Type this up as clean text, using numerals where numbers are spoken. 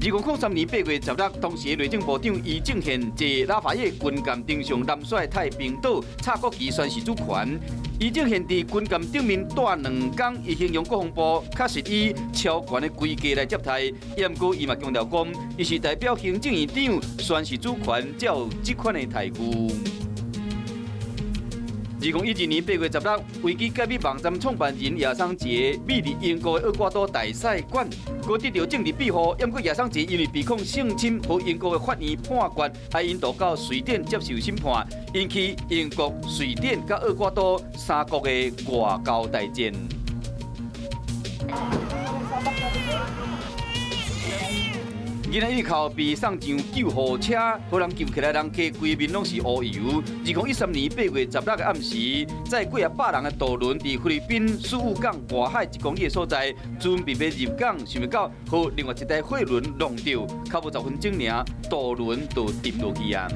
2003年8月16，當時內政部長余正憲坐拉法葉軍艦登上南帥太平島，插國旗宣示主權。余正憲佇軍艦頂面蹛2工，伊形容國防部確實以超懸的規格來接待。毋過伊嘛強調講，伊是代表行政院長宣示主權，才有這款的待遇。2012年8月16，維基解密網站創辦人亞桑傑秘佇英國的厄瓜多大使館，閣得著政治庇護。毋過亞桑傑因為被控性侵，予英國的法院判決，愛引渡到瑞典接受審判，引起英國、瑞典佮厄瓜多三國的外交大戰。囡仔一口被送上救護車，予人救起來，人客規面攏是烏油。2013年8月16的暗時，載幾仔百人的渡輪佇菲律賓宿務港外海1公里的所在，準備欲入港，想袂到予另外一台貨輪挵著，較無10分鐘爾，渡輪就沉落去啊！